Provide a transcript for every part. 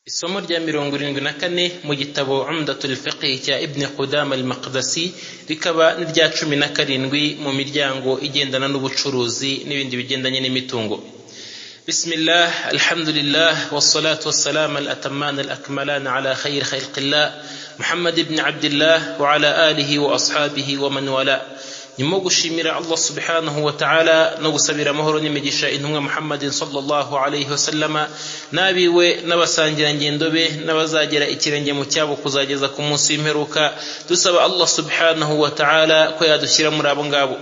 Isomo rya 74 mu gitabo Umdatul Fiqh cya Ibn Qudama al-Maqdisi, rikaba n'irya 17 mu miryango igendana n'ubucuruzi n'ibindi bigendanye n'imitungo. Bismillah, alhamdulillah, wassalatu wassalam al-atamman al-akmalan ala khayr khalqillah Muhammad ibn Abdullah wa ala alihi wa ashabihi wa man wala. Nyuma gushimira Allah subhanahu wa ta'ala no gusabira amahoro n'imigisha intumwa Muhammadin sallallahu alayhi wasallama n'abiwe n'abasangirangendo be n'abazagera ikirenge mu cyabo kuzageza ku munsi w'imperuka, dusaba Allah subhanahu wa ta'ala ko yadushyira muri abo ngabo.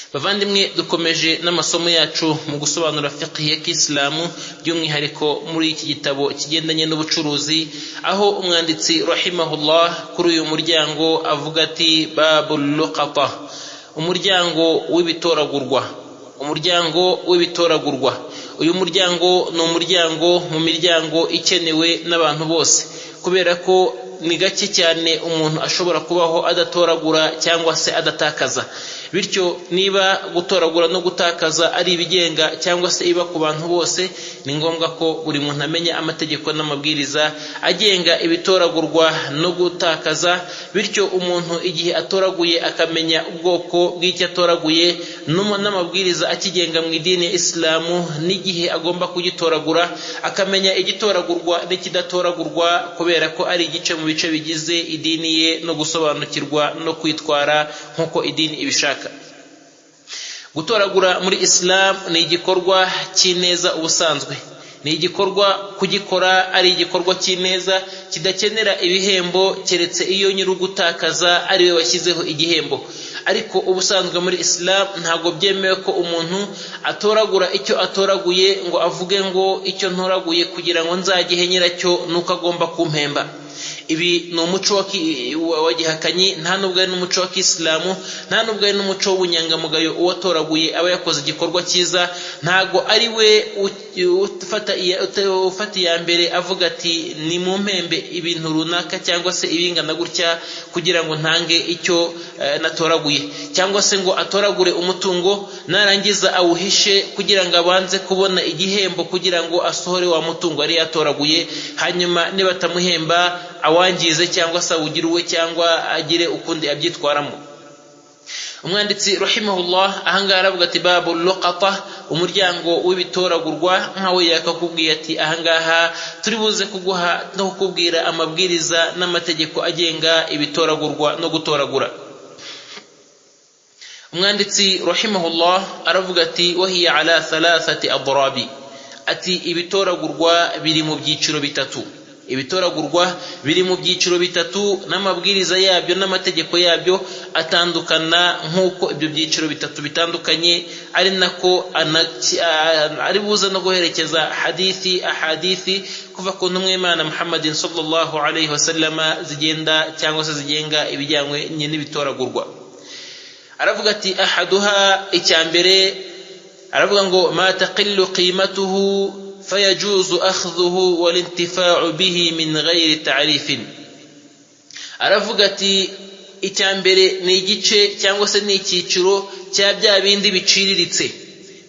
Bavandimwe, dukomeje n'amasomo yacu mu gusobanura fiqh ya Kisilamu, by'umwihariko muri iki gitabo kigendanye n'ubucuruzi, aho umwanditsi rahimahullah kuri uyu muryango avuga ati babul luqata, umuryango w'ibitoragurwa. Umuryango w'ibitoragurwa. Uyu muryango ni umuryango mu miryango ikenewe n'abantu bose, kubera ko ni gake cyane umuntu ashobora kubaho adatoragura cyangwa se adatakaza. Bityo niba gutoragura no gutakaza ari ibigenga cyangwa se iba ku bantu bose, ni ngombwa ko buri muntu amenya amategeko n'amabwiriza agenga ibitoragurwa no gutakaza. Bityo umuntu igihe atoraguye akamenya ubwoko bw'icyo atoraguye n'amabwiriza akigenga mu idini ya Isilamu, n'igihe agomba kugitoragura akamenya igitoragurwa n'ikidatoragurwa, kubera ko ari igice mu bice bigize idini ye no gusobanukirwa no kwitwara nk'uko idini ibishaka. Gutoragura muri Islam ni igikorwa cy'ineza ubusanzwe, ni igikorwa kugikora ari igikorwa cy'ineza kidakenera ibihembo, keretse iyo nyir'ugutakaza ari we washyizeho igihembo. Ariko ubusanzwe muri Islam ntabwo byemewe ko umuntu atoragura icyo atoraguye ngo avuge ngo icyo ntoraguye kugira ngo nzagihe nyiracyo nuko agomba kumpemba. Ibi ni umuco wa gihakanyi, nta nubwo ari n'umuco wa Kisilamu, nta nubwo ari n'umuco w'ubunyangamugayo. Uwatoraguye aba yakoze igikorwa cyiza, ntago ari we ufata iya mbere avuga ati ni mu mpembe ibintu runaka cyangwa se ibingana gutya kugira ngo ntange icyo natoraguye, cyangwa se ngo atoragure umutungo narangiza awuhishe kugira ngo abanze kubona igihembo kugira ngo asohore wa mutungo yari yatoraguye, hanyuma nibatamuhemba awangize cyangwa se awugire uwe cyangwa agire ukundi abyitwaramo. Umwanditsi rahimahullah ahangaha aravuga ati babu luqata, umuryango w'ibitoragurwa, nkawe yakakubwiye ati ahangaha turi buze kuguha no kukubwira amabwiriza n'amategeko agenga ibitoragurwa no gutoragura. Umwanditsi rahimahullah aravuga ati wahiya ala thalathati adrabi, ati ibitoragurwa biri mu byiciro bitatu. Ibitoragurwa biri mu byiciro bitatu, n'amabwiriza yabyo n'amategeko yabyo atandukana nk'uko ibyo byiciro bitatu bitandukanye, ari nako ari buze no guherekeza hadithi ahadithi kuva ku ntumwa y'Imana Muhammadin sallallahu alayhi wasallama zigenda cyangwa se zigenga ibijyanywe n'ibitoragurwa. Aravuga ati ahaduha, icya mbere aravuga ngo ma taqillu qimatuhu fayajuzu akhdhuhu walintifa'u bihi min ghayri ta'rifin. Aravuga ati icya mbere ni igice cyangwa se ni icyiciro cya bya bindi biciriritse,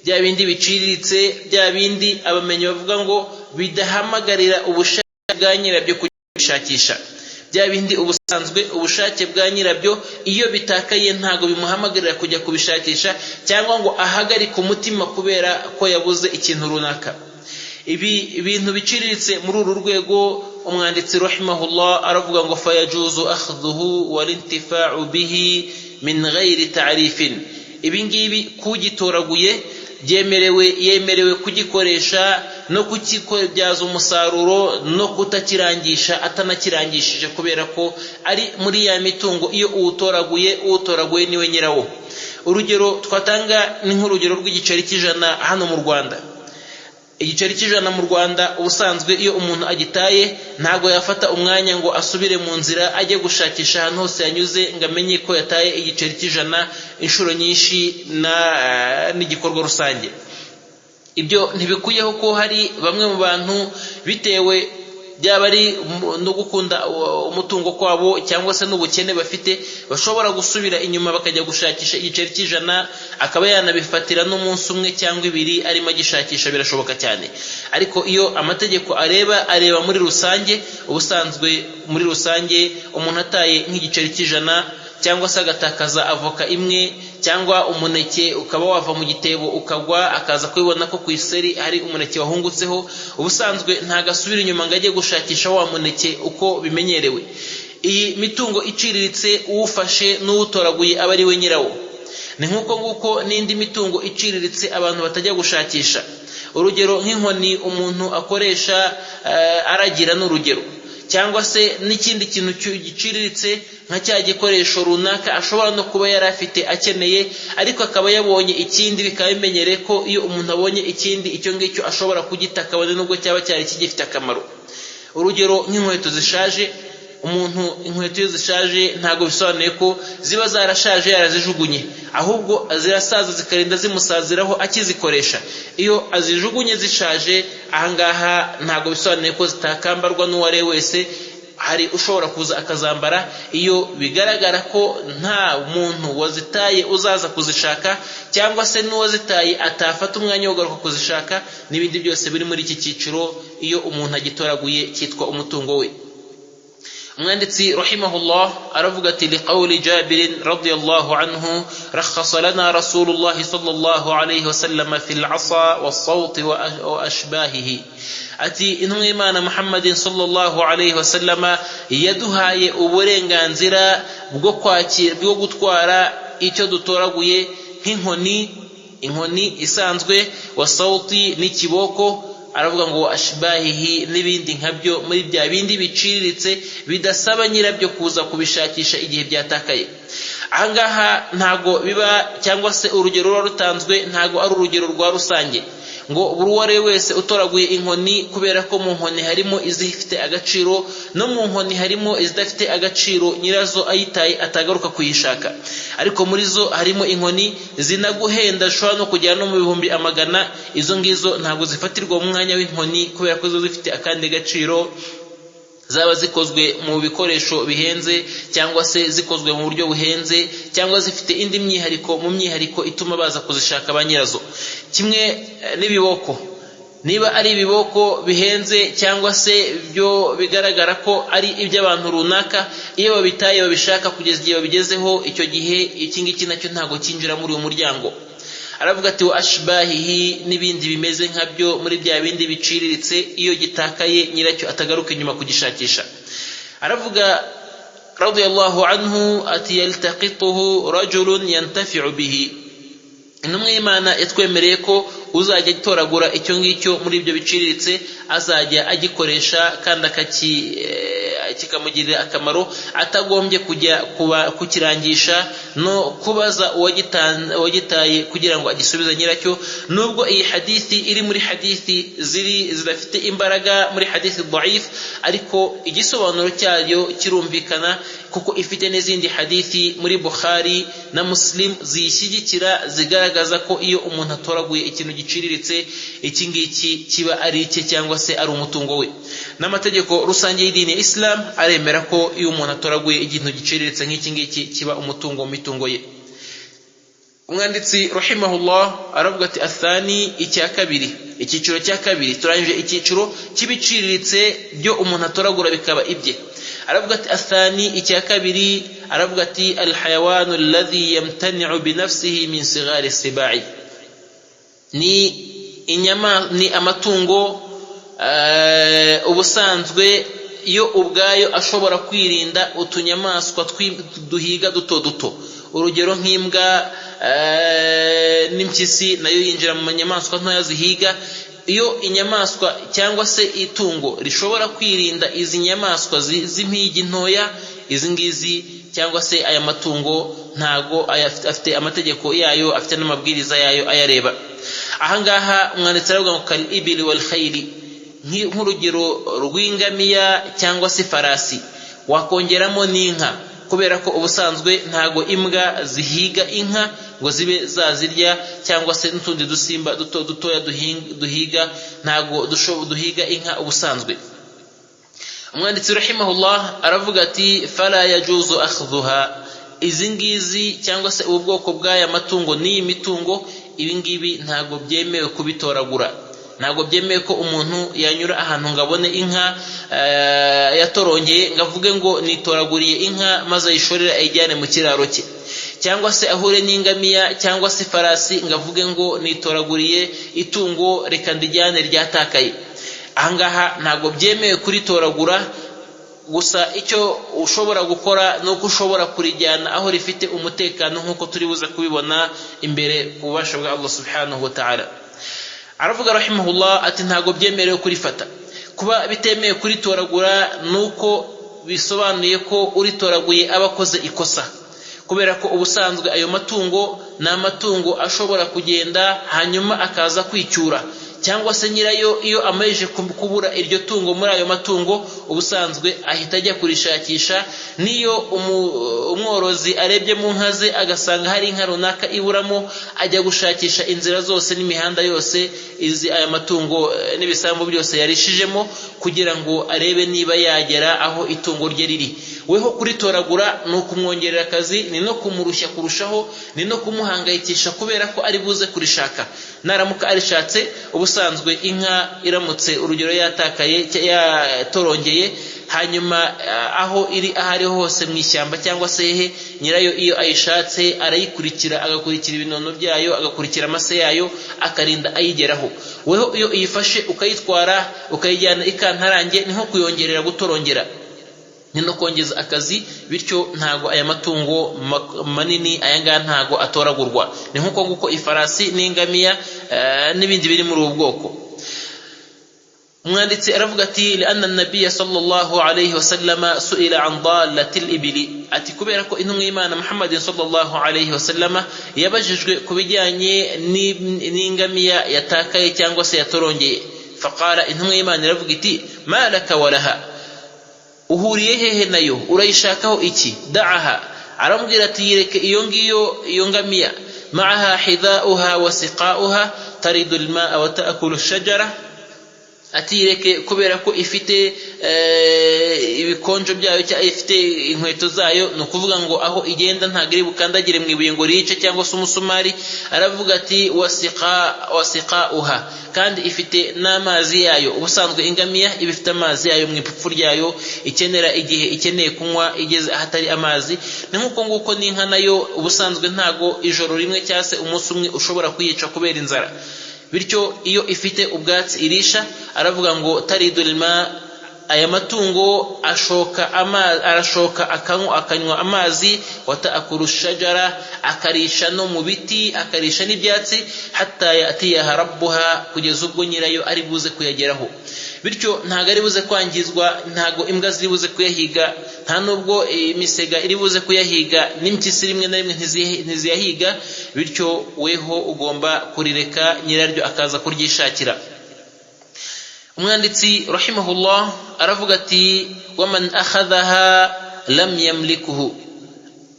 bya bindi biciriritse, bya bindi abamenyi bavuga ngo bidahamagarira ubushake bwa nyirabyo kubishakisha, bya bindi ubusanzwe ubushake bwa nyirabyo iyo bitakaye ntago bimuhamagarira kujya kubishakisha cyangwa ngo ahagarike umutima kubera ko yabuze ikintu runaka. Ibi bintu biciriritse muri uru rwego umwanditsi rahimahullah aravuga ngo fayajuzu akhdhuhu walintifa'u bihi min ghayri ta'rifin. Ibi ngibi kugitoraguye byemerewe, yemerewe kugikoresha no kukibyaza umusaruro no kutakirangisha atanakirangishije, kubera ko ari muri ya mitungo iyo uwutoraguye, uwutoraguye niwe nyirawo. Urugero twatanga ni nk'urugero rw'igiceri cy'ijana hano mu Rwanda. Igiceri cy'ijana mu Rwanda ubusanzwe iyo umuntu agitaye ntago yafata umwanya ngo asubire mu nzira ajye gushakisha ahantu hose yanyuze ngo amenye ko yataye igiceri cy'ijana inshuro nyinshi n'igikorwa rusange. Ibyo ntibikuyeho ko hari bamwe mu bantu bitewe Byaba ari no gukunda umutungo kwabo cyangwa se n'ubukene bafite, bashobora gusubira inyuma bakajya gushakisha igiceri cy'ijana, akaba yanabifatira n'umunsi umwe cyangwa ibiri arimo agishakisha, birashoboka cyane. Ariko iyo amategeko areba muri rusange, ubusanzwe muri rusange umuntu ataye nk'igiceri cy'ijana cyangwa se agatakaza avoka imwe cyangwa umuneke ukaba wava mu gitebo ukagwa, akaza kubibona ko ku iseri hari umuneke wahungutseho, ubusanzwe ntagasubira inyuma ngo ajye gushakisha wa muneke uko bimenyerewe. Iyi mitungo iciriritse uwufashe n'uwutoraguye aba ari we nyirawo. Ni nk'uko nguko n'indi mitungo iciriritse abantu batajya gushakisha. Urugero nk'inkoni umuntu akoresha aragira n'urugero, cyangwa se n'ikindi kintu giciriritse nka cya gikoresho runaka ashobora no kuba yari afite akeneye, ariko akaba yabonye ikindi, bikaba bimenyereye ko iyo umuntu abonye ikindi, icyo ngicyo ashobora kugita kabone nubwo cyaba cyari kigifite akamaro. Urugero nk'inkweto zishaje, umuntu inkweto iyo zishaje ntabwo bisobanuye ko ziba zarashaje yarazijugunye, ahubwo zirasaza zikarinda zimusaziraho akizikoresha. Iyo azijugunye zishaje, ahangaha ntabwo bisobanuye ko zitakambarwa n'uwo ari we wese, hari ushobora kuza akazambara. Iyo bigaragara ko nta muntu wazitaye uzaza kuzishaka, cyangwa se n'uwazitaye atafata umwanya wo kugaruka kuzishaka, n'ibindi byose biri muri iki cyiciro, iyo umuntu agitoraguye cyitwa umutungo we. Umwanditsi rahimahullah aravuga ati: liqawli Jabirin radiyallahu anhu, rakhasa lana Rasulullahi sallallahu alayhi wasallam fi al-asa was-sawti wa ashbahihi. Ati intumwa y'Imana Muhammadin sallallahu alayhi wasallam yaduhaye uburenganzira bwo kwakira, bwo gutwara icyo dutoraguye nk'inkoni, inkoni isanzwe, wa sawti, n'ikiboko. Aravuga ngo ashbahihi, n'ibindi nkabyo muri bya bindi biciriritse bidasaba nyirabyo kuza kubishakisha igihe byatakaye. Ahangaha ntago biba, cyangwa se urugero ruba rutanzwe ntago ari urugero rwa rusange ngo buri uwo ari we wese utoraguye inkoni, kubera ko mu nkoni harimo izifite agaciro, no mu nkoni harimo izidafite agaciro, nyirazo ayitaye atagaruka kuyishaka. Ariko muri zo harimo inkoni zinaguhenda, zishobora no kugera no mu bihumbi amagana. Izo ngizo ntabwo zifatirwa mu mwanya w'inkoni, kubera ko zo zifite akandi gaciro, zaba zikozwe mu bikoresho bihenze cyangwa se zikozwe mu buryo buhenze cyangwa zifite indi myihariko mu myihariko ituma baza kuzishaka ba nyirazo. Kimwe n'ibiboko, niba ari ibiboko bihenze cyangwa se byo bigaragara ko ari iby'abantu runaka, iyo babitaye babishaka kugeza igihe babigezeho, icyo gihe iki ngiki nacyo ntabwo cyinjira muri uyu muryango. Aravuga ati wa ashbahihi, n'ibindi bimeze nkabyo muri bya bindi biciriritse, iyo gitakaye nyiracyo atagaruka inyuma kugishakisha. Aravuga radiyallahu anhu ati yaltaqituhu rajulun yantafi'u bihi. Intumwa y'Imana yatwemereye ko uzajya atoragura icyo ngicyo muri ibyo biciriritse azajya agikoresha kandi kikamugirira akamaro, atagombye kujya kukirangisha no kubaza uwagitaye kugira ngo agisubize nyiracyo. Nubwo iyi hadithi iri muri hadithi ziri zidafite imbaraga, muri hadithi daif, ariko igisobanuro cyayo kirumvikana, kuko ifite n'izindi hadithi muri Bukhari na Muslim ziyishyigikira, zigaragaza ko iyo umuntu atoraguye ikintu giciriritse, iki ngiki kiba ari icye cyangwa se ari umutungo we. N'amategeko rusange y'idini ya Islam aremera ko iyo umuntu atoraguye ikintu giciriritse nk'iki ngiki kiba umutungo mu mitungo ye. Umwanditsi rahimahullah aravuga ati athani, icya kabiri, icyiciro cya kabiri. Turangije icyiciro cy'ibiciriritse byo umuntu atoragura bikaba ibye. Aravuga ati athani, icya kabiri. Aravuga ati alhayawanu alladhi yamtani'u binafsihi min sigari sibai, ni inyama, ni amatungo ubusanzwe yo ubwayo ashobora kwirinda utunyamaswa duhiga duto duto. Urugero nk'imbwa n'impyisi nayo yinjira mu nyamaswa ntoya zihiga. Iyo inyamaswa cyangwa se itungo rishobora kwirinda izi nyamaswa z'impigi ntoya, izi ngizi cyangwa se aya matungo ntago afite amategeko yayo, afite n'amabwiriza yayo ayareba. Ahangaha umwanditsi aravuga ngo kal ibili wal khayli, nk'urugero rw'ingamiya cyangwa se farasi, wakongeramo n'inka, kubera ko ubusanzwe ntago imbwa zihiga inka ngo zibe zazirya, cyangwa se n'utundi dusimba duto dutoya duhiga, ntago duhiga inka ubusanzwe. Umwanditsi rahimahullah aravuga ati fala yajuzu akhdhuha, izi ngizi cyangwa se ubu bwoko bw'aya matungo n'iyi mitungo, ibi ngibi ntago byemewe kubitoragura. Ntago byemewe ko umuntu yanyura ahantu ngo abone inka yatorongeye ngo avuge ngo nitoraguriye inka maze ayishorere ayijyane mu kiraro cye, cyangwa se ahure n'ingamiya cyangwa se farasi ngo avuge ngo nitoraguriye itungo reka ndijyane ryatakaye. Ahangaha ntago byemewe kuritoragura. Gusa icyo ushobora gukora ni uko ushobora kurijyana aho rifite umutekano, nk'uko turi buze kubibona imbere ku bubasha bwa Allah subhanahu wa ta'ala. Aravuga rahimahullah ati ntago byemerewe kurifata. Kuba bitemewe kuritoragura nuko bisobanuye ko uritoraguye aba akoze ikosa, kubera ko ubusanzwe ayo matungo ni amatungo ashobora kugenda hanyuma akaza kwicyura, cyangwa se nyirayo iyo amaze kubura iryo tungo muri ayo matungo ubusanzwe ahita ajya kurishakisha. Niyo umworozi arebye mu nka ze agasanga hari inka runaka iburamo, ajya gushakisha inzira zose n'imihanda yose izi aya matungo n'ibisambu byose yarishijemo, kugira ngo arebe niba yagera aho itungo rye riri. Weho kuritoragura ni ukumwongerera akazi, ni no kumurushya kurushaho, ni no kumuhangayikisha, kubera ko ari buze kurishaka. Naramuka arishatse, ubusanzwe inka iramutse urugero yatakaye yatorongeye, hanyuma aho iri aho ariho hose mu ishyamba cyangwa se hehe, nyirayo iyo ayishatse arayikurikira, agakurikira ibinono byayo, agakurikira amase yayo, akarinda ayigeraho. Weho iyo uyifashe ukayitwara ukayijyana ikantarange, ni nko kuyongerera gutorongera, ni no kongeza akazi. Bityo ntago aya matungo manini aya ngaya ntago atoragurwa. Ni nkuko nguko ifarasi n'ingamiya n'ibindi biri muri ubu bwoko. Umwanditsi aravuga ati lianna nabiya sallallahu alayhi wasallama su'ila an dalatil ibili, ati kubera ko intumwa y'Imana Muhammadin sallallahu alayhi wasallama yabajijwe ku bijyanye n'ingamiya yatakaye cyangwa se yatorongeye. Faqala, intumwa y'Imana iravuga iti ma laka walaha, uhuriye hehe nayo, urayishakaho iki? Da'aha, aramubwira ati yireke iyo ngiyo iyo ngamiya, ma'aha hidha'uha wa siqa'uha taridu al-ma'a wa ta'kulu ash-shajara, ati yireke kubera ko ifite ibikonjo byayo cyangwa ifite inkweto zayo, ni ukuvuga ngo aho igenda ntabwo iri bukandagire mu ibuye ngo rice cyangwa se umusumari. Aravuga ati wasiqa'uha, kandi ifite n'amazi yayo. Ubusanzwe ingamiya iba ifite amazi yayo mu ipfupfu ryayo, ikenera igihe ikeneye kunywa igeze ahatari amazi. Ni nk'uko nguko n'inka nayo ubusanzwe ntago ijoro rimwe cyangwa se umunsi umwe ushobora kuyica kubera inzara. Bityo iyo ifite ubwatsi irisha, aravuga ngo taridulma, aya matungo ashoka amazi, arashoka akanywa amazi, wataakuru shajara, akarisha no mu biti, akarisha n'ibyatsi, hatta yatiyaha rabbuha, kugeza ubwo nyirayo ari buze kuyageraho. Bityo ntago ari buze kwangizwa, ntago imbwa ziri buze kuyahiga, nta nubwo imisega iri buze kuyahiga, n'impyisi rimwe na rimwe ntiziyahiga. Bityo weho ugomba kurireka nyiraryo akaza kuryishakira. Umwanditsi rahimahullah aravuga ati waman akhadhaha lam yamlikuhu,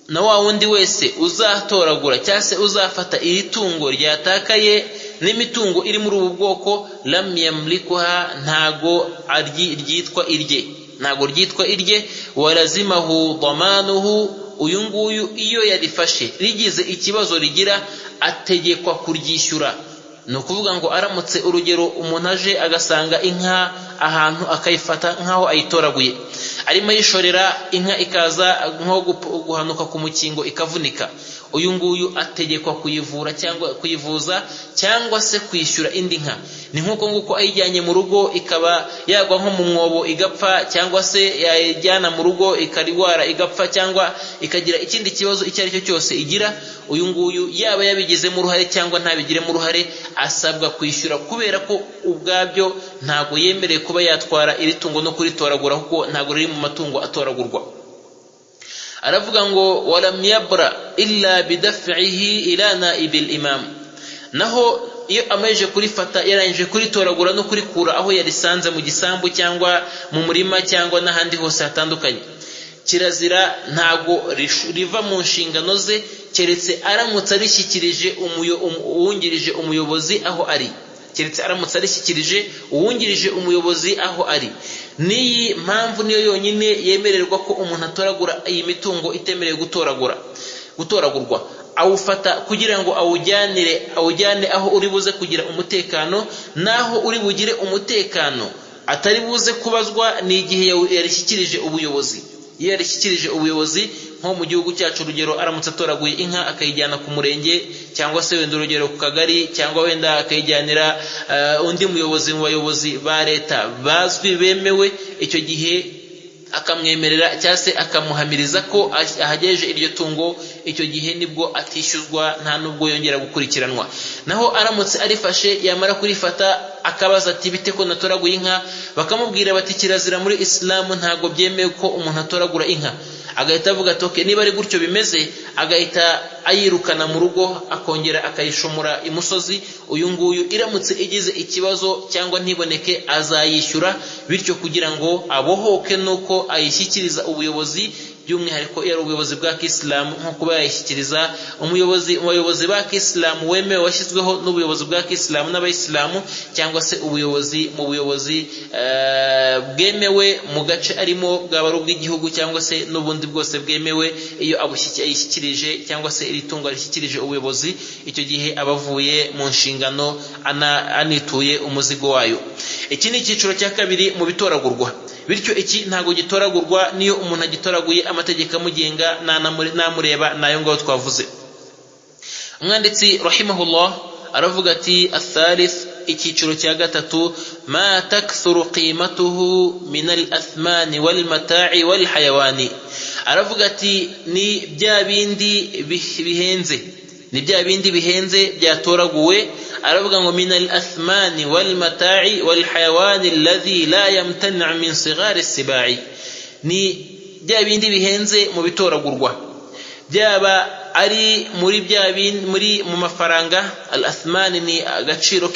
na wa wundi wese uzatoragura cyangwa se uzafata iri tungo ryatakaye n'imitungo iri muri ubu bwoko, lam yamlikuha, ntago ryitwa irye, ntago ryitwa irye. Walazimahu damanuhu, uyu nguyu iyo yarifashe rigize ikibazo rigira ategekwa kuryishyura. Ni ukuvuga ngo aramutse urugero umuntu aje agasanga inka ahantu akayifata nk'aho ayitoraguye, arimo ayishorera, inka ikaza nko guhanuka ku mukingo ikavunika, uyu nguyu ategekwa kuyivura cyangwa kuyivuza cyangwa se kwishyura indi nka. Ni nk'uko nguko ayijyanye mu rugo ikaba yagwa nko mu mwobo igapfa, cyangwa se yayijyana mu rugo ikarwara igapfa, cyangwa ikagira ikindi kibazo icyo ari cyo cyose igira, uyu nguyu yaba yabigizemo uruhare cyangwa ntabigiremo uruhare asabwa kwishyura, kubera ko ubwabyo ntago yemerewe kuba yatwara iri tungo no kuritoragura, kuko ntago riri mu matungo atoragurwa. Aravuga ngo walam yabra illa bidaf'ihi ila naibil imam, naho iyo amaze kurifata yarangije kuritoragura no kurikura aho yarisanze mu gisambu cyangwa mu murima cyangwa n'ahandi hose hatandukanye, kirazira ntago riva mu nshingano ze, keretse aramutse arishyikirije uwungirije umuyobozi aho ari, keretse aramutse arishyikirije uwungirije umuyobozi aho ari. N'iyi mpamvu niyo yonyine yemererwa ko umuntu atoragura iyi mitungo itemerewe gutoragurwa. Awufata kugira ngo awujyane aho uri buze kugira umutekano, naho uri bugire umutekano atari buze kubazwa ni igihe yarishyikirije ubuyobozi. Iyo yarishyikirije ubuyobozi nko mu gihugu cyacu, urugero aramutse atoraguye inka akayijyana ku murenge, cyangwa se wenda urugero ku kagari, cyangwa wenda akayijyanira undi muyobozi mu bayobozi ba leta bazwi bemewe, icyo gihe akamwemerera cyangwa se akamuhamiriza ko ahagejeje iryo tungo, icyo gihe nibwo atishyuzwa, nta nubwo yongera gukurikiranwa. Naho aramutse arifashe, yamara kurifata akabaza ati bite ko natoraguye inka, bakamubwira bati kirazira muri Isilamu, ntabwo byemewe ko umuntu atoragura inka, agahita avuga ati okay, niba ari gutyo bimeze, agahita ayirukana mu rugo akongera akayishomora imusozi. Uyu nguyu iramutse igize ikibazo cyangwa ntiboneke azayishyura, bityo kugira ngo abohoke nuko ayishyikiriza ubuyobozi, by'umwihariko iyo ari ubuyobozi bwa Kisilamu, nko kuba yayishyikiriza umuyobozi mu bayobozi ba Kisilamu wemewe washyizweho n'ubuyobozi bwa Kisilamu n'abayisilamu, cyangwa se ubuyobozi mu buyobozi bwemewe mu gace arimo, bwaba ari ubw'igihugu cyangwa se n'ubundi bwose bwemewe. Iyo ayishyikirije cyangwa se iri tungo arishyikirije ubuyobozi, icyo gihe aba avuye mu nshingano anituye umuzigo wayo. Iki ni icyiciro cya kabiri mu bitoragurwa. Bityo iki ntago gitoragurwa, niyo umuntu agitoraguye amategeko amugenga namureba nayo ngaho twavuze. Umwanditsi rahimahullah aravuga ati athalith, icyiciro cya gatatu, ma takthuru qimatuhu min al-athmani wal mata'i wal hayawani. Aravuga ati ni bya bindi bihenze, ni bya bindi bihenze byatoraguwe. Aravuga ngo min al-athmani wal mata'i wal hayawani alladhi la yamtani' min sighari as-sibai. Ni bya bindi bihenze mu bitoragurwa, byaba ari muri bya bindi muri mu mafaranga. Al-athmani ni agaciro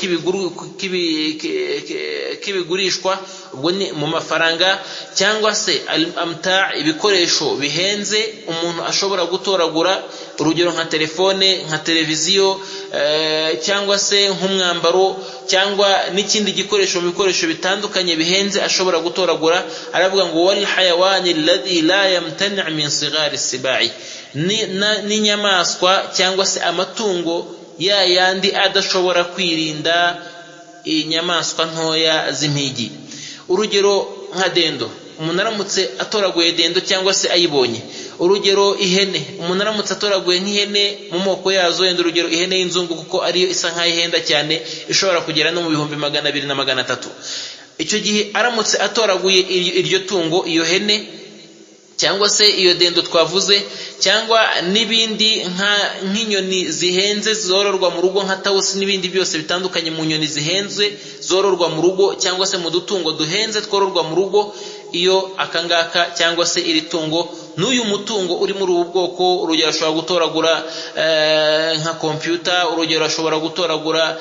k'ibigurishwa, ubwo ni mu mafaranga, cyangwa se al-amta, ibikoresho bihenze umuntu ashobora gutoragura, urugero nka telefone, nka televiziyo, cyangwa se nk'umwambaro, cyangwa n'ikindi gikoresho mu bikoresho bitandukanye bihenze ashobora gutoragura. Aravuga ngo wal hayawani alladhi la yamtani' min sighari sibai, n'inyamaswa cyangwa se amatungo ya yandi adashobora kwirinda inyamaswa ntoya z'impigi. Urugero nka dendo, umuntu aramutse atoraguye dendo cyangwa se ayibonye. Urugero ihene, umuntu aramutse atoraguye nk'ihene mu moko yazo, wenda urugero ihene y'inzungu, kuko ariyo isa nkaho ihenda cyane, ishobora kugera no mu 200,000 na 300. Icyo gihe aramutse atoraguye iryo tungo, iyo hene cyangwa se iyo dendo twavuze, cyangwa n'ibindi nk'inyoni zihenze zororwa mu rugo nka tawusi n'ibindi byose bitandukanye mu nyoni zihenze zororwa mu rugo, cyangwa se mu dutungo duhenze twororwa mu rugo, iyo akangaka cyangwa se iri tungo n'uyu mutungo uri muri ubu bwoko, urugero ashobora gutoragura nka kompiyuta, urugero ashobora gutoragura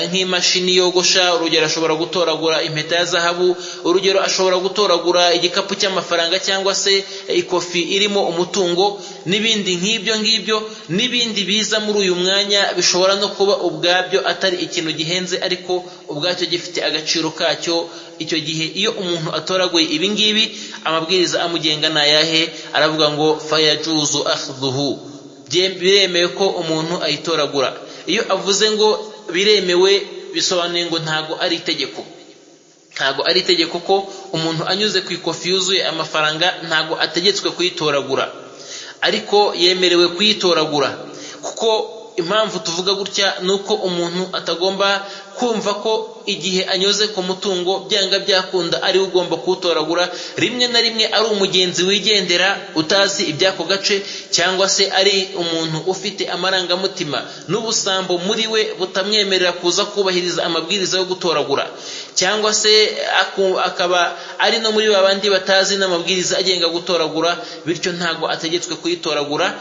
nk'imashini yogosha, urugero ashobora gutoragura impeta ya zahabu, urugero ashobora gutoragura igikapu cy'amafaranga cyangwa se ikofi irimo umutungo n'ibindi nk'ibyo ngibyo, n'ibindi biza muri uyu mwanya bishobora no kuba ubwabyo atari ikintu gihenze ariko ubwacyo gifite agaciro kacyo. Icyo gihe iyo umuntu atoraguye ibi ngibi, amabwiriza amugenga ni ayahe? Aravuga ngo fayajuzu akhdhuhu, biremewe ko umuntu ayitoragura. Iyo avuze ngo biremewe, bisobanuye ngo ntago ari itegeko, ntago ari itegeko ko umuntu anyuze ku ikofi yuzuye amafaranga ntago ategetswe kuyitoragura, ariko yemerewe kuyitoragura. Kuko impamvu tuvuga gutya nuko umuntu atagomba kumva ko igihe anyuze ku mutungo byanga byakunda ari ugomba kuwutoragura. Rimwe na rimwe ari umugenzi wigendera utazi iby'ako gace, cyangwa se ari umuntu ufite amarangamutima n'ubusambo muri we butamwemerera kuza kubahiriza amabwiriza yo gutoragura, cyangwa se akaba ari no muri babandi batazi n'amabwiriza agenga gutoragura, bityo ntago ategetswe kuyitoragura.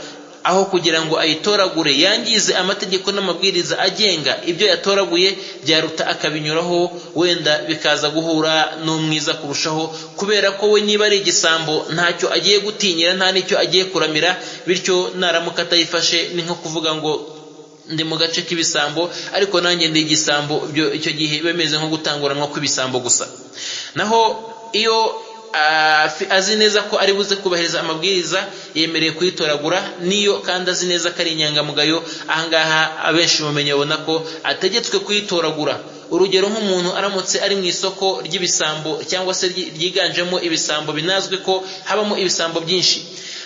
Aho kugira ngo ayitoragure yangize amategeko n'amabwiriza agenga ibyo yatoraguye, byaruta akabinyuraho, wenda bikaza guhura n'umwiza kurushaho, kubera ko we niba ari igisambo ntacyo agiye gutinyira, nta n'icyo agiye kuramira. Bityo naramuka atayifashe ni nko kuvuga ngo ndi mu gace k'ibisambo ariko nanjye ndi igisambo, icyo gihe bemeze nko gutanguranwa kw'ibisambo gusa. Naho Iyo azi neza ko ari buze kubahiriza amabwiriza, yemereye kuyitoragura. Niyo kandi azi neza ko ari inyangamugayo, ahangaha abenshi mumenye babona ko ategetswe kuyitoragura. Urugero, nk'umuntu aramutse ari mu isoko ry'ibisambo cyangwa se ryiganjemo ibisambo, binazwi ko habamo ibisambo byinshi,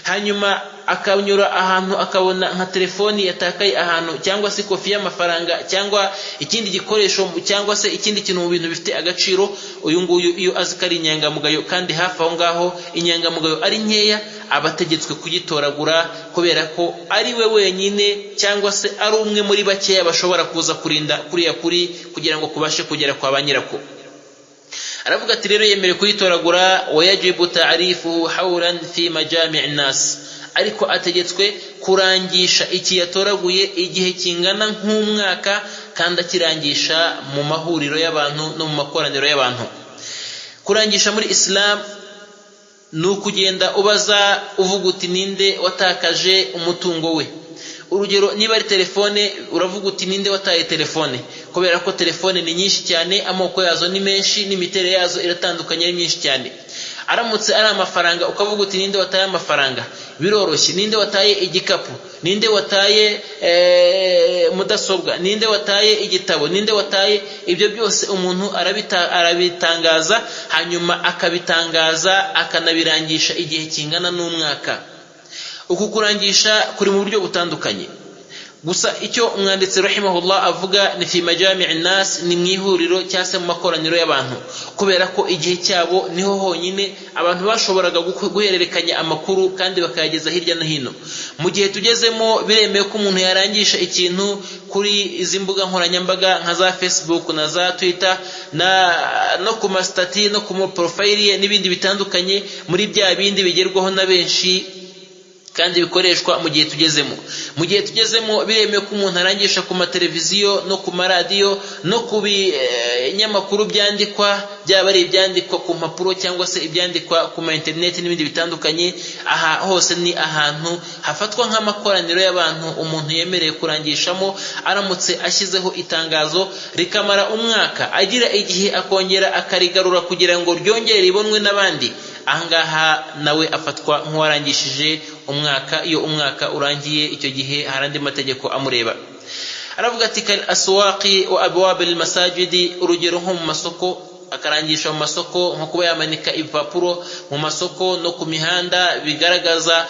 hanyuma akanyura ahantu akabona nka telefoni yatakaye ahantu, cyangwa se kofi y'amafaranga, cyangwa ikindi gikoresho, cyangwa se ikindi kintu mu bintu bifite agaciro, uyu nguyu iyo azi ko ari inyangamugayo kandi hafi aho ngaho inyangamugayo ari nkeya, aba ategetswe kugitoragura, kubera ko ari we wenyine cyangwa se ari umwe muri bakeya bashobora kuza kurinda kuriya kuri kugira ngo kubashe kugera kwa ba nyirako. Aravuga ati rero yemerewe kuyitoragura. Wayajibu ta'rifuhu hawlan fi majami'i nas, ariko ategetswe kurangisha iki yatoraguye igihe kingana nk'umwaka, kandi akirangisha mu mahuriro y'abantu no mu makoraniro y'abantu. Kurangisha muri Islam ni ukugenda ubaza uvuga uti ninde watakaje umutungo we. Urugero, niba ari telefone, uravuga uti ninde wataye telefone, kubera ko telefone ni nyinshi cyane, amoko yazo ni menshi n'imiterere yazo iratandukanye, ari myinshi cyane. Aramutse ari amafaranga, ukavuga uti ninde wataye amafaranga, biroroshye. Ninde wataye igikapu, ninde wataye mudasobwa, ninde wataye igitabo, ninde wataye, ibyo byose umuntu arabitangaza, hanyuma akabitangaza akanabirangisha igihe kingana n'umwaka. Uku kurangisha kuri mu buryo butandukanye, gusa icyo umwanditsi rahimahullah avuga ni fi majami'i nas, ni mu ihuriro cyangwa se mu makoraniro y'abantu, kubera ko igihe cyabo niho honyine abantu bashoboraga guhererekanya amakuru kandi bakayageza hirya no hino. Mu gihe tugezemo biremewe ko umuntu yarangisha ikintu kuri izi mbuga nkoranyambaga nka za Facebook na za Twitter no ku masitati no ku maporofayili ye n'ibindi bitandukanye, muri bya bindi bigerwaho na benshi kandi bikoreshwa mu gihe tugezemo. Mu gihe tugezemo biremewe ko umuntu arangisha ku mateleviziyo no ku maradiyo no ku binyamakuru byandikwa, byaba ari ibyandikwa ku mpapuro cyangwa se ibyandikwa ku ma interineti n'ibindi bitandukanye. Aha hose ni ahantu hafatwa nk'amakoraniro y'abantu umuntu yemerewe kurangishamo. Aramutse ashyizeho itangazo rikamara umwaka, agira igihe akongera akarigarura kugira ngo ryongere ribonwe n'abandi, ahangaha nawe afatwa nk'uwarangishije umwaka. Iyo umwaka urangiye, icyo gihe hari andi mategeko amureba. Aravuga ati kal aswaqi wa abwab al masajidi, urugero nko mu masoko, akarangisha mu masoko, nko kuba yamanika ibipapuro mu masoko no ku mihanda bigaragaza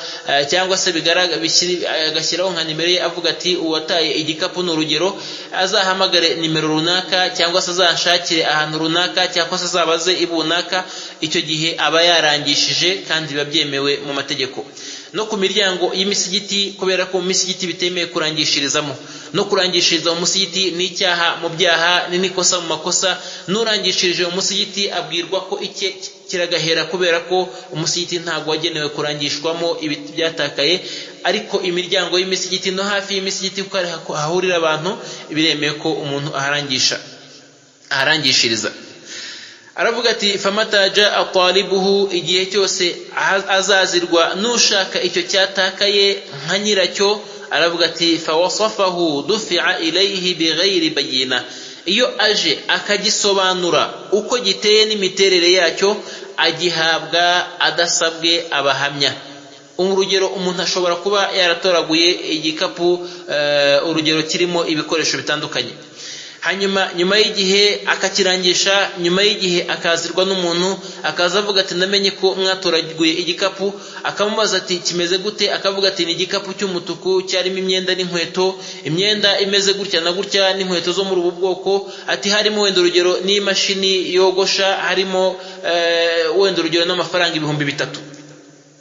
cyangwa se agashyiraho nka nimero ye, avuga ati uwataye igikapu, ni urugero, azahamagare nimero runaka, cyangwa se azanshakire ahantu runaka, cyangwa se azabaze ibunaka. Icyo gihe aba yarangishije kandi biba byemewe mu mategeko. No ku miryango y'imisigiti, kubera ko mu misigiti bitemewe kurangishirizamo, no kurangishiriza mu musigiti ni icyaha mu byaha, ni n'ikosa mu makosa. N'urangishirije mu musigiti abwirwa ko icye kiragahera, kubera ko umusigiti ntabwo wagenewe kurangishwamo ibiti byatakaye. Ariko imiryango y'imisigiti no hafi y'imisigiti, kuko hahurira abantu, biremewe ko umuntu aharangishiriza. Aravuga ati famata jaa talibuhu, igihe cyose azazirwa n'ushaka icyo cyatakaye nka nyiracyo, aravuga ati fawasafahu dufi'a ilayhi bighayri bayina, iyo aje akagisobanura uko giteye n'imiterere yacyo, agihabwa adasabwe abahamya. Urugero, umuntu ashobora kuba yaratoraguye igikapu, urugero kirimo ibikoresho bitandukanye, hanyuma nyuma y'igihe akakirangisha, nyuma y'igihe akazirwa n'umuntu akaza avuga ati ndamenye ko mwatoraguye igikapu, akamubaza ati kimeze gute, akavuga ati ni igikapu cy'umutuku cyarimo imyenda n'inkweto, imyenda imeze gutya na gutya n'inkweto zo muri ubu bwoko, ati harimo wenda urugero n'imashini yogosha, harimo wenda urugero n'amafaranga 3000.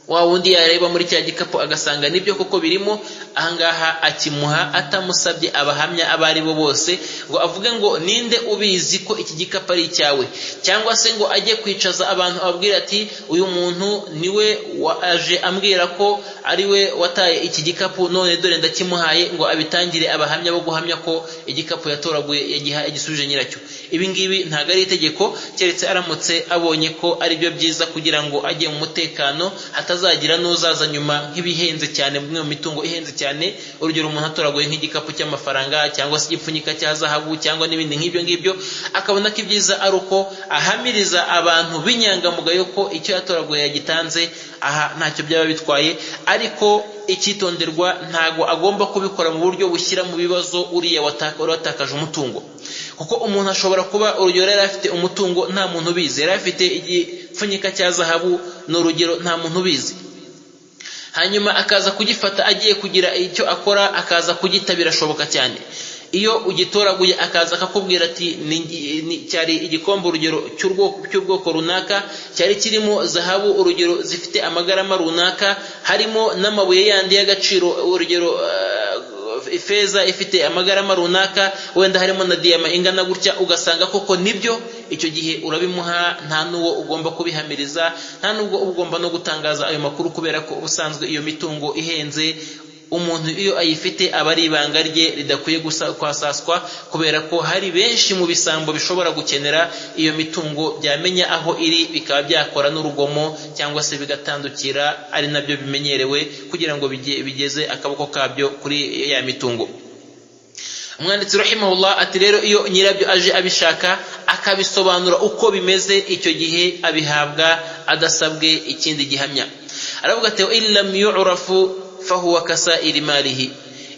Wa wundi yareba muri cya gikapu agasanga nibyo koko birimo, ahangaha akimuha atamusabye abahamya abo ari bo bose, ngo avuge ngo ninde ubizi ko iki gikapu ari icyawe, cyangwa se ngo ajye kwicaza abantu ababwira ati uyu muntu niwe waje ambwira ko ari we wataye iki gikapu, none dore ndakimuhaye, ngo abitangire abahamya bo guhamya ko igikapu yatoraguye yagisubije nyiracyo. Ibi ngibi ntabwo ari itegeko, keretse aramutse abonye ko ari byo byiza kugira ngo ajye mu mutekano, hatazagira n'uzaza nyuma nk'ibihenze cyane, bimwe mu mitungo ihenze cyane. Urugero, umuntu atoraguye nk'igikapu cy'amafaranga cyangwa se igipfunyika cya zahabu cyangwa n'ibindi nk'ibyo ngibyo, akabona ko ibyiza ari uko ahamiriza abantu b'inyangamugayo ko icyo yatoraguye yagitanze, aha ntacyo byaba bitwaye. Ariko icyitonderwa, ntago agomba kubikora mu buryo bushyira mu bibazo uriya watakaje umutungo, kuko umuntu ashobora kuba, urugero, yari afite umutungo nta muntu ubizi, yari afite igipfunyika cya zahabu, ni urugero, nta muntu ubizi, hanyuma akaza kugifata agiye kugira icyo akora, akaza kugita. Birashoboka cyane iyo ugitoraguye akaza akakubwira ati cyari igikombe, urugero, cy'ubwoko runaka, cyari kirimo zahabu, urugero, zifite amagarama runaka, harimo n'amabuye yandi y'agaciro, urugero ifeza ifite amagarama runaka, wenda harimo na diyama ingana gutya, ugasanga koko nibyo, icyo gihe urabimuha, nta n'uwo ugomba kubihamiriza, nta n'ubwo uba ugomba no gutangaza ayo makuru, kubera ko ubusanzwe iyo mitungo ihenze umuntu iyo ayifite aba ari ibanga rye ridakwiye kwasaswa, kubera ko hari benshi mu bisambo bishobora gukenera iyo mitungo, byamenya aho iri bikaba byakora n'urugomo cyangwa se bigatandukira, ari nabyo bimenyerewe, kugira ngo bigeze akaboko kabyo kuri ya mitungo. Umwanditsi rahimahullah ati rero iyo nyirabyo aje abishaka, akabisobanura uko bimeze, icyo gihe abihabwa adasabwe ikindi gihamya. Aravuga ati illam yu'rafu fahuwa kasairi malihi.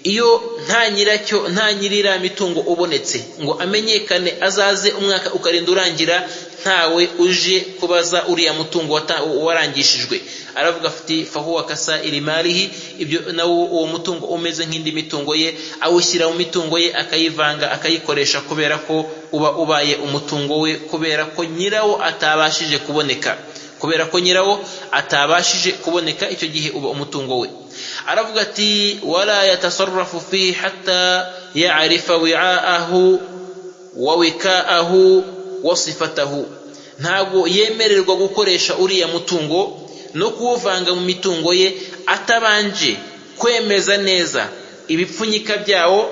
Iyo nta nyiracyo, nta nyirira mitungo ubonetse ngo amenyekane, azaze umwaka ukarinda urangira ntawe uje kubaza uriya mutungo warangishijwe, aravuga ati fahuwa kasairi malihi, ibyo nawo uwo mutungo umeze nk'indi mitungo ye, awushyira mu mitungo ye, akayivanga, akayikoresha, kubera ko uba ubaye umutungo we, kubera ko nyirawo atabashije kuboneka. Kubera ko nyirawo atabashije kuboneka, icyo gihe uba umutungo we. Aravuga ati wala yatasarrafu fihi hatta ya'rifa wi'aahu wa wikaahu wa sifatahu. Ntabwo yemererwa gukoresha uriya mutungo no kuwuvanga mu mitungo ye atabanje kwemeza neza ibipfunyika byawo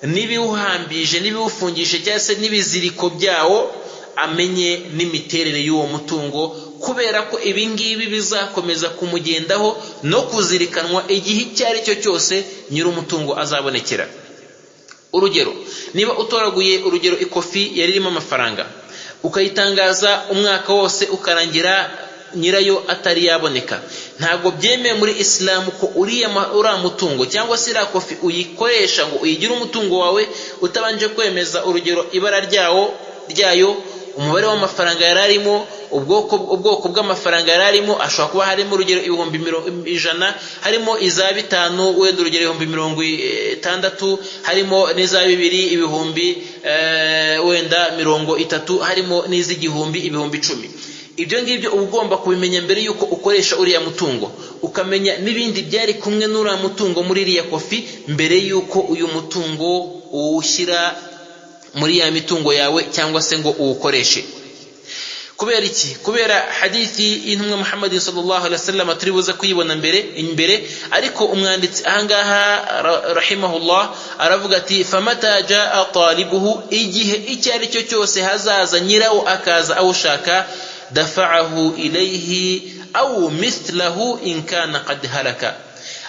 n'ibiwuhambije n'ibiwufungishije cyangwa se n'ibiziriko byawo, amenye n'imiterere y'uwo mutungo, kubera ko ibi ngibi bizakomeza kumugendaho no kuzirikanwa igihe icyo ari cyo cyose nyir'umutungo azabonekera. Urugero, niba utoraguye, urugero, ikofi yari irimo amafaranga, ukayitangaza umwaka wose ukarangira nyirayo atari yaboneka, ntabwo byemewe muri Isilamu ko uriya mutungo cyangwa se iriya kofi uyikoresha ngo uyigire umutungo wawe utabanje kwemeza, urugero, ibara ryayo, umubare w'amafaranga yari arimo, ubwoko bw'amafaranga yari arimo. Ashobora kuba harimo, urugero, 100,000, harimo iza 5, wenda urugero 60,000, harimo n'iza 2 wenda 30,000, harimo n'iz'igihumbi 10,000. Ibyo ngibyo uba ugomba kubimenya mbere y'uko ukoresha uriya mutungo, ukamenya n'ibindi byari kumwe n'uriya mutungo muri iriya kofi mbere y'uko uyu mutungo uwushyira muri ya mitungo yawe cyangwa se ngo uwukoreshe. Kubera iki? Kubera hadithi y'intumwa Muhammad sallallahu alaihi wasallam, turi buze kuyibona mbere imbere. Ariko umwanditsi ahangaha rahimahullah aravuga ati famata jaa talibuhu, igihe icyo ari cyo cyose hazaza nyirawo akaza awushaka, dafa'ahu ilayhi aw mithlahu in kana qad halaka.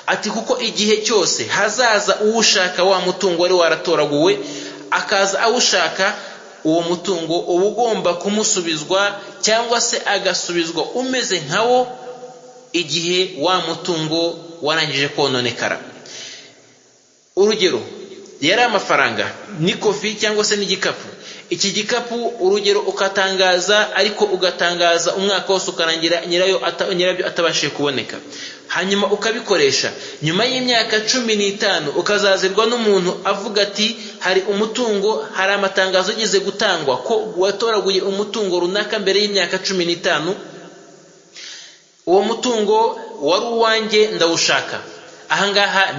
Ati kuko igihe cyose hazaza uwushaka wa mutungo wari waratoraguwe, akaza awushaka, uwo mutungo uba ugomba kumusubizwa cyangwa se agasubizwa umeze nkawo igihe wa mutungo warangije kononekara. Urugero, yari amafaranga n'ikofi cyangwa se n'igikapu. Iki gikapu, urugero, ukatangaza, ariko ugatangaza umwaka wose ukarangira nyirayo nyirabyo atabashije kuboneka, hanyuma ukabikoresha, nyuma y'imyaka 15 ukazazirwa n'umuntu avuga ati hari umutungo, hari amatangazo ageze gutangwa ko watoraguye umutungo runaka mbere y'imyaka 15, uwo mutungo wari uwanjye, ndawushaka. Ahangaha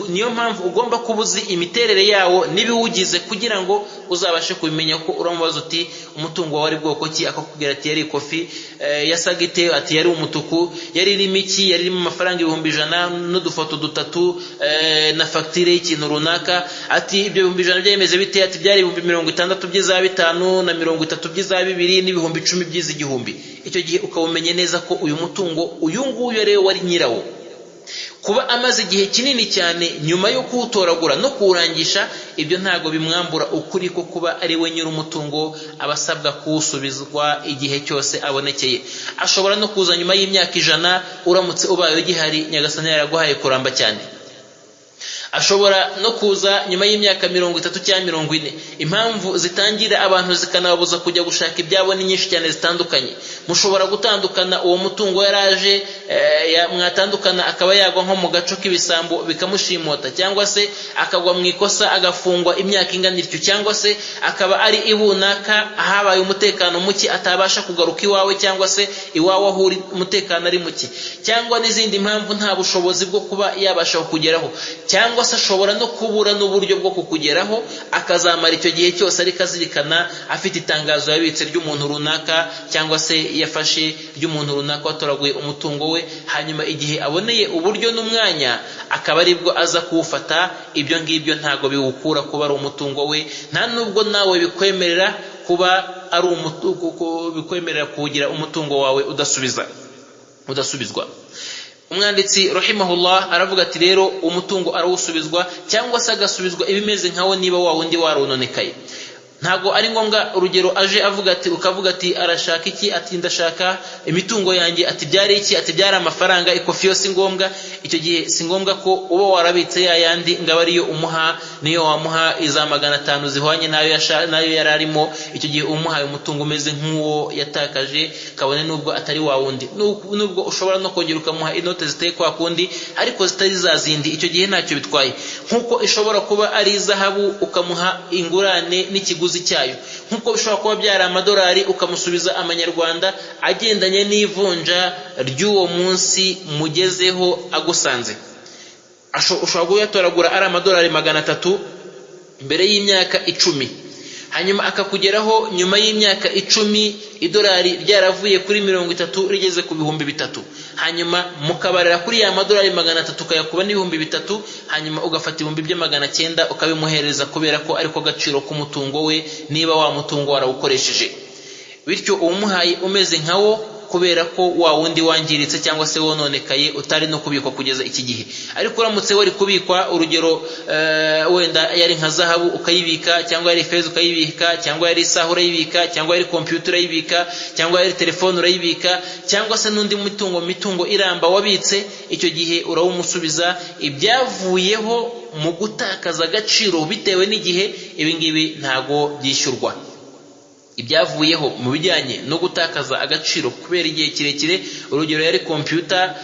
niyo mpamvu ugomba kuba uzi imiterere yawo n'ibiwugize kugira ngo uzabashe kubimenya, ko uramubaza uti umutungo wawe ari bwoko ki, akakubwira ati yari ikofi. Yasaga ite? Ati yari umutuku. Yari irimo iki? Yari irimo amafaranga 100,000 n'udufoto dutatu na fagitire y'ikintu runaka. Ati ibyo 100,000 byemeze bite? Ati byari 60,000 by'iza 5 na 30 by'iza 2 n'10,000 by'iz'igihumbi. Icyo gihe ukaba umenye neza ko uyu mutungo uyu nguyu rero wari nyirawo. Kuba amaze igihe kinini cyane nyuma yo kuwutoragura no kuwurangisha, ibyo ntabwo bimwambura ukuri ko kuba ari we nyir'umutungo. Aba asabwa kuwusubizwa igihe cyose abonekeye. Ashobora no kuza nyuma y'imyaka 100, uramutse ubaye ugihari, Nyagasani yaraguhaye kuramba cyane. Ashobora no kuza nyuma y'imyaka 30 cyangwa 40. Impamvu zitangira abantu zikanababuza kujya gushaka ibyabo ni nyinshi cyane zitandukanye. Mushobora gutandukana, uwo mutungo yaraje, mwatandukana akaba yagwa nko mu gaco k'ibisambo bikamushimuta, cyangwa se akagwa mu ikosa agafungwa imyaka ingana ityo, cyangwa se akaba ari ibunaka habaye umutekano muke, atabasha kugaruka iwawe, cyangwa se iwawe aho uri umutekano ari muke, cyangwa n'izindi mpamvu, nta bushobozi bwo kuba yabasha kukugeraho, cyangwa se ashobora no kubura n'uburyo bwo kukugeraho, akazamara icyo gihe cyose ariko azirikana, afite itangazo yabitse ry'umuntu runaka, cyangwa se yafashe ry'umuntu runaka watoraguye umutungo we. Hanyuma igihe aboneye uburyo n'umwanya akaba aribwo aza kuwufata. Ibyo ngibyo ntabwo biwukura kuba ari umutungo we, nta nubwo nawe bikwemerera kuba ari bikwemerera kuwugira umutungo wawe udasubiza udasubizwa. Umwanditsi rahimahullah aravuga ati rero umutungo arawusubizwa, cyangwa se agasubizwa ibimeze nkawo niba wa wundi warononekaye. Ntabwo ari ngombwa. Urugero, aje avuga ati, ukavuga ati arashaka iki? Ati ndashaka imitungo yanjye. Ati byari iki? Ati byari amafaranga. Ikofi yo si ngombwa. Icyo gihe si ngombwa ko uba warabitse ya yandi ngo abe ariyo umuha. Niyo wamuha iza 500 zihwanye n'ayo n'ayo yari arimo, icyo gihe umuhaye umutungo umeze nk'uwo yatakaje, kabone n'ubwo atari wa wundi. Nubwo ushobora no kongera ukamuha inote ziteye kwa kundi ariko zitari za zindi, icyo gihe ntacyo bitwaye. Nk'uko ishobora kuba ari izahabu, ukamuha ingurane n'ikiguzi cyayo. Nk'uko bishobora kuba byari amadolari, ukamusubiza amanyarwanda agendanye n'ivunja ry'uwo munsi mugezeho agusanze. Ushobora kuyatoragura ari amadolari 300 mbere y'imyaka 10, hanyuma akakugeraho nyuma y'imyaka 10 idolari ryaravuye kuri 30 rigeze ku 3000. Hanyuma mukabarira kuri ya madolari 300, ukayakuba n'3000, hanyuma ugafata 900,000 ukabimuhereza, kubera ko ariko gaciro k'umutungo we niba wa mutungo warawukoresheje. Bityo uwumuhaye umeze nka wo, kubera ko wa wundi wangiritse cyangwa se wononekaye, utari no kubikwa kugeza iki gihe. Ariko uramutse wari kubikwa, urugero wenda yari nka zahabu ukayibika, cyangwa yari feza ukayibika, cyangwa yari isaha urayibika, cyangwa yari kompiyuta urayibika, cyangwa yari telefone urayibika, cyangwa se n'undi mitungo iramba wabitse, icyo gihe urawumusubiza. Ibyavuyeho mu gutakaza agaciro bitewe n'igihe, ibi ngibi ntago byishyurwa. Ibyavuyeho mu bijyanye no gutakaza agaciro kubera igihe kirekire, urugero yari kompiyuta,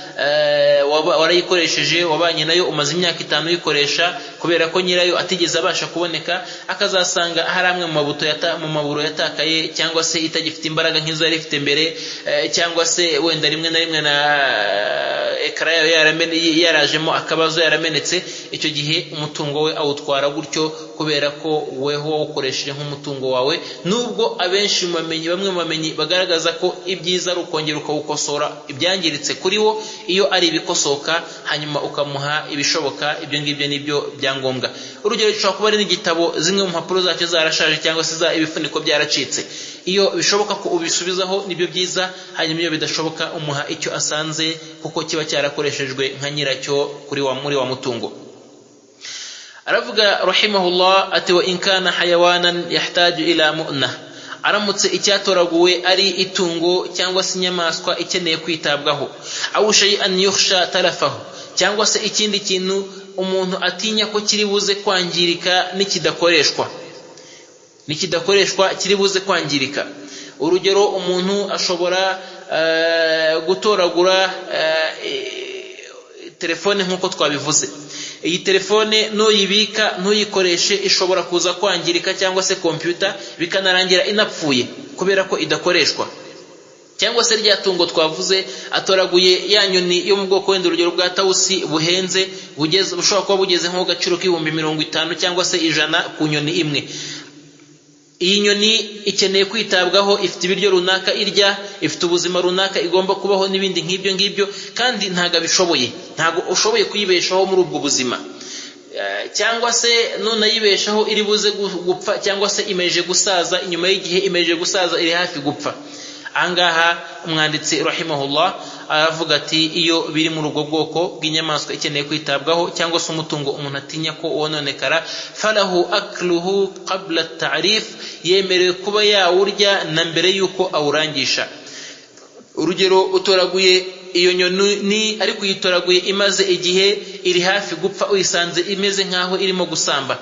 warayikoresheje, wabanye nayo, umaze imyaka 5 uyikoresha, kubera ko nyirayo atigeze abasha kuboneka, akazasanga hari amwe mu mabuto mu maburo yatakaye, cyangwa se itagifite imbaraga nk'izo yari ifite mbere, cyangwa se wenda rimwe na rimwe na écran yayo yarajemo akabazo, yaramenetse, icyo gihe umutungo we awutwara gutyo, kubera ko weho wawukoresheje nk'umutungo wawe. Nubwo abenshi mu bamenyi, bamwe mu bamenyi bagaragaza ko ibyiza ari ukongera ukawukosora ibyangiritse kuri wo, iyo ari ibikosoka, hanyuma ukamuha ibishoboka. Ibyo ngibyo nibyo byangombwa. Urugero, gishobora kuba ari n'igitabo, zimwe mu mpapuro zacyo zarashaje, cyangwa se ibifuniko byaracitse. Iyo bishoboka ko ubisubizaho nibyo byiza. Hanyuma iyo bidashoboka, umuha icyo asanze, kuko kiba cyarakoreshejwe nka nyiracyo kuri wa muri wa mutungo. Aravuga rahimahullah ati wa in kana hayawanan yahtaju ila mu'na. Aramutse icyatoraguwe ari itungo cyangwa se inyamaswa ikeneye kwitabwaho, aw shay'an yukhsha talafahu, cyangwa se ikindi kintu umuntu atinya ko kiri buze kwangirika nikidakoreshwa kiri buze kwangirika. Urugero, umuntu ashobora gutoragura telefone nk'uko twabivuze. Iyi telefone nuyibika ntuyikoreshe ishobora kuza kwangirika, cyangwa se kompiyuta bikanarangira inapfuye kubera ko idakoreshwa, cyangwa se rya tungo twavuze, atoraguye ya nyoni yo mu bwoko, wenda urugero, bwa tawusi buhenze, bugeze bushobora kuba bugeze nko gaciro k'50,000 cyangwa se 100 ku nyoni imwe. Iyi nyoni ikeneye kwitabwaho, ifite ibiryo runaka irya, ifite ubuzima runaka igomba kubaho n'ibindi nk'ibyo ngibyo, kandi ntabwo abishoboye, ntabwo ushoboye kuyibeshaho muri ubwo buzima, cyangwa se nunayibeshaho iri buze gupfa, cyangwa se imeje gusaza inyuma y'igihe, imeje gusaza iri hafi gupfa. Ahangaha umwanditsi rahimahullah aravuga ati iyo biri muri ubwo bwoko bw'inyamaswa ikeneye kwitabwaho cyangwa se umutungo umuntu atinya ko wononekara, falahu akluhu qabla ta'rif, yemerewe kuba yawurya na mbere y'uko awurangisha. Urugero, utoraguye iyo nyoni ariko uyitoraguye imaze igihe iri hafi gupfa, uyisanze imeze nk'aho irimo gusamba.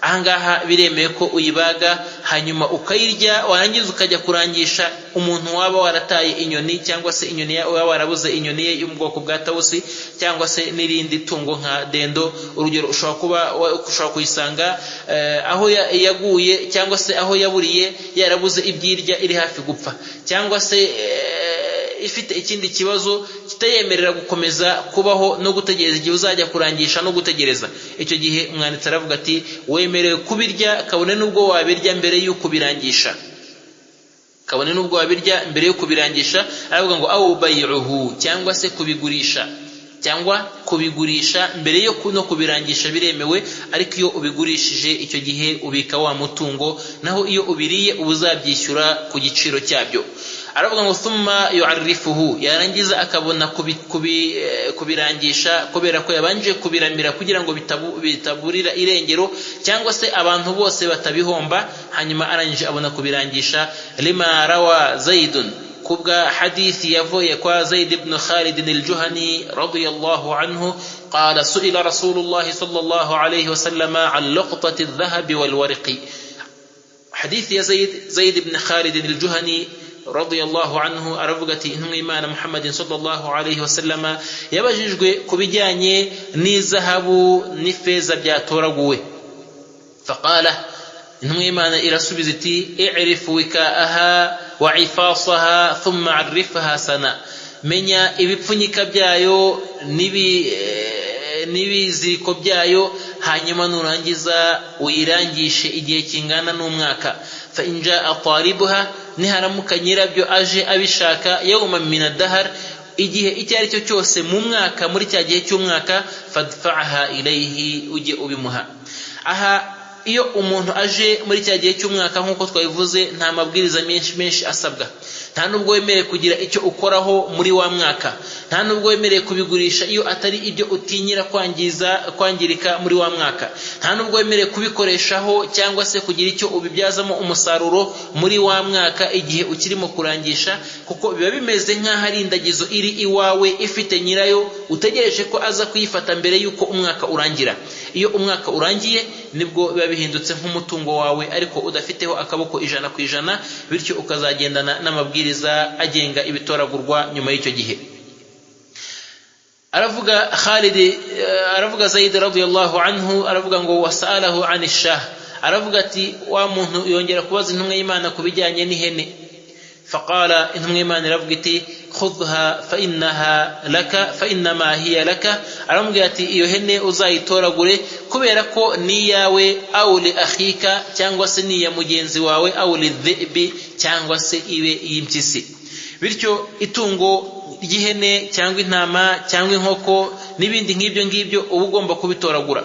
Ahangaha biremewe ko uyibaga hanyuma ukayirya, warangiza ukajya kurangisha umuntu waba warataye inyoni, cyangwa se inyoni waba warabuze inyoni ye yo mu bwoko bwa tawusi, cyangwa se n'irindi tungo nka dendo. Urugero, ushobora kuba ushobora kuyisanga aho yaguye cyangwa se aho yaburiye, yarabuze ibyirya, iri hafi gupfa, cyangwa se ifite ikindi kibazo kitayemerera gukomeza kubaho no gutegereza igihe uzajya kurangisha no gutegereza icyo gihe. Umwanditsi aravuga ati wemerewe kubirya kabone n'ubwo wabirya mbere y'uko ubirangisha, kabone n'ubwo wabirya mbere yo kubirangisha. Aravuga ngo awu bayi'uhu, cyangwa se kubigurisha, cyangwa kubigurisha mbere yo no kubirangisha biremewe, ariko iyo ubigurishije icyo gihe ubika wa mutungo, naho iyo ubiriye uba uzabyishyura ku giciro cyabyo. Aravuga ngo thumma yu'arrifuhu, yarangiza akabona kubirangisha kubera ko yabanje kubiramira kugira ngo bitaburira irengero cyangwa se abantu bose batabihomba. Hanyuma arangije abona kubirangisha. Lima rawa Zaidun, kubwa hadithi yavuye kwa Zaid ibn Khalid al-Juhani radiyallahu anhu, qala su'ila Rasulullah sallallahu alayhi wa sallama an luqtati adh-dhahab wal warqi. Hadithi ya Zaid ibn Khalid al-Juhani radiyallahu anhu aravuga ati intumwa y'Imana Muhammadin sallallahu alayhi wa sallama yabajijwe ku bijyanye n'izahabu n'ifeza byatoraguwe. Faqala, intumwa y'Imana irasubiza iti i'rif wikaaha wa ifasaha thumma arifha sana, menya ibipfunyika byayo n'ibiziriko byayo, hanyuma nurangiza uyirangishe igihe kingana n'umwaka. Fa in jaa talibuha, niharamuka nyirabyo aje abishaka, yawma min adahar, igihe icyo ari cyo cyose mu mwaka, muri cya gihe cy'umwaka, fadfa'aha ilayhi, ujye ubimuha. Aha iyo umuntu aje muri cya gihe cy'umwaka, nk'uko twabivuze, nta mabwiriza menshi menshi asabwa, nta nubwo wemerewe kugira icyo ukoraho muri wa mwaka, nta nubwo wemerewe kubigurisha iyo atari ibyo utinyira kwangiza kwangirika muri wa mwaka, nta nubwo wemerewe kubikoreshaho cyangwa se kugira icyo ubibyazamo umusaruro muri wa mwaka igihe ukirimo kurangisha, kuko biba bimeze nk'aho ari indagizo iri iwawe ifite nyirayo, utegereje ko aza kuyifata mbere y'uko umwaka urangira. Iyo umwaka urangiye nibwo biba bihindutse nk'umutungo wawe, ariko udafiteho akaboko 100%, bityo ukazagendana n'amabwiriza agenga ibitoragurwa nyuma y'icyo gihe. Aravuga Khalid, aravuga Zaid radiyallahu anhu, aravuga ngo wasalahu an shah, aravuga ati wa muntu yongera kubaza intumwa y'Imana ku bijyanye n'ihene. Faqala, intumwa y'Imana iravuga iti khudha fa innaha laka fa innama hiya laka, aramubwira ati iyo hene uzayitoragure kubera ko ni iyawe, aw li akhika, cyangwa se ni iya mugenzi wawe, aw li dhibi, cyangwa se ibe iy'impyisi. Bityo itungo ry'ihene cyangwa intama cyangwa inkoko n'ibindi nk'ibyo ngibyo uba ugomba kubitoragura.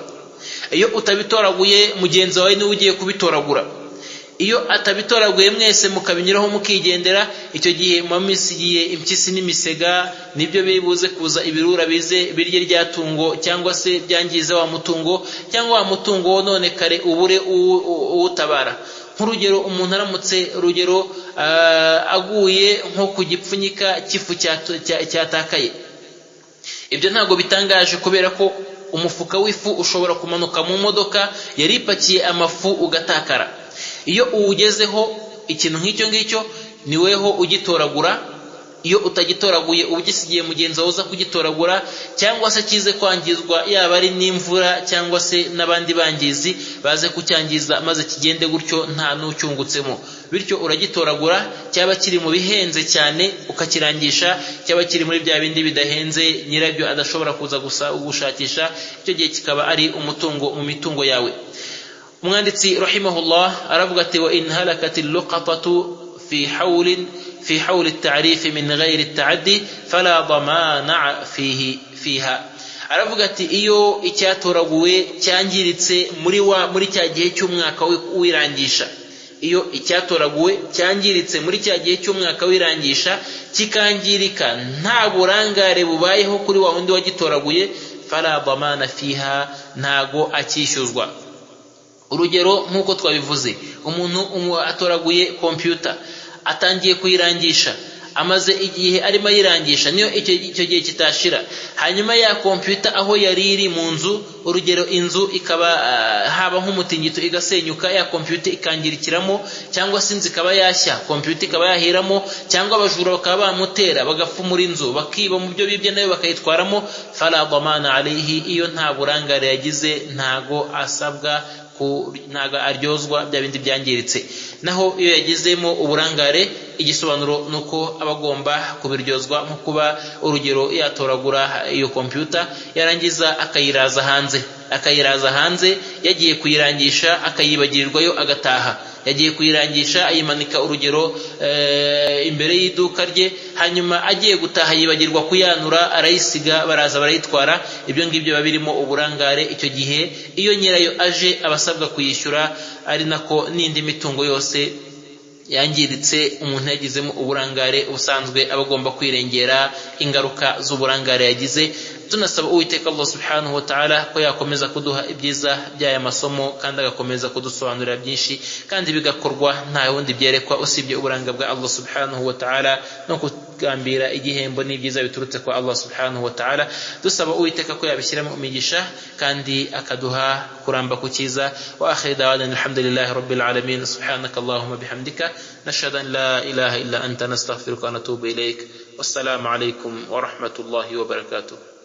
Iyo utabitoraguye, mugenzi wawe niwe ugiye kubitoragura. Iyo atabitoraguye mwese mukabinyuraho mukigendera, icyo gihe muba musigiye impyisi n'imisega, nibyo biri buze kuza ibirura bize birye rya tungo, cyangwa se byangize wa mutungo, cyangwa wa mutungo wonone kare ubure uwutabara. Nk'urugero, umuntu aramutse, urugero, aguye nko ku gipfunyika cy'ifu cyatakaye, ibyo ntabwo bitangaje kubera ko umufuka w'ifu ushobora kumanuka mu modoka yari ipakiye amafu ugatakara. Iyo uwugezeho ikintu nk'icyo ngicyo, ni weho ugitoragura. Iyo utagitoraguye uba ugisigiye mugenzi wawe uza kugitoragura, cyangwa se kize kwangizwa yaba ari n'imvura cyangwa se n'abandi bangizi baze kucyangiza, maze kigende gutyo nta n'ucyungutsemo. Bityo uragitoragura, cyaba kiri mu bihenze cyane ukakirangisha, cyaba kiri muri bya bindi bidahenze nyirabyo adashobora kuza gusa gushakisha, icyo gihe kikaba ari umutungo mu mitungo yawe. Umwanditsi rahimahullah aravuga ati wa in halakat al-luqatatu fi hawl at-ta'rif min ghayri at-ta'addi fala damana fiha. Aravuga ati iyo icyatoraguwe cyangiritse muri cya gihe cy'umwaka w'irangisha, iyo icyatoraguwe cyangiritse muri cya gihe cy'umwaka w'irangisha kikangirika nta burangare bubayeho kuri wa wundi wagitoraguye, fala damana fiha, ntago akishyuzwa. Urugero nk'uko twabivuze, umuntu atoraguye kompiyuta atangiye kuyirangisha, amaze igihe arimo ayirangisha, niyo icyo gihe kitashira, hanyuma ya kompiyuta aho yari iri mu nzu, urugero inzu ikaba haba nk'umutingito igasenyuka, ya kompiyuta ikangirikiramo, cyangwa se inzu ikaba yashya, kompiyuta ikaba yahiramo, cyangwa abajura bakaba bamutera bagapfumura inzu bakiba mu byo bibye nayo bakayitwaramo, fala damana alayhi, iyo nta burangare yagize ntago asabwa, ntago aryozwa bya bindi byangiritse. Naho iyo yagizemo uburangare, igisobanuro nuko aba agomba kubiryozwa, nko kuba urugero yatoragura iyo kompiyuta yarangiza akayiraza hanze, yagiye kuyirangisha akayibagirirwayo agataha, yagiye kuyirangisha ayimanika urugero imbere y'iduka rye, hanyuma agiye gutaha yibagirwa kuyanura arayisiga, baraza barayitwara. Ibyo ngibyo biba birimo uburangare. Icyo gihe iyo nyirayo aje abasabwa kuyishyura, ari nako n'indi mitungo yose yangiritse umuntu yagizemo uburangare, ubusanzwe aba agomba kwirengera ingaruka z'uburangare yagize. Tunasaba Uwiteka Allah subhanahu wa ta'ala ko yakomeza kuduha ibyiza by'aya masomo, kandi agakomeza kudusobanurira byinshi, kandi bigakorwa nta wundi byerekwa usibye uburanga bwa Allah subhanahu wa ta'ala, no kugambira igihembo n'ibyiza biturutse kwa Allah subhanahu wa ta'ala. Dusaba Uwiteka ko yabishyiramo imigisha kandi akaduha kuramba ku cyiza. Wa akhir da'wana alhamdulillahi rabbil alamin. Subhanaka allahumma bihamdika, nashhadu an la ilaha illa anta, nastaghfiruka wa natubu ilayk. Wassalamu alaykum wa rahmatullahi wa barakatuh.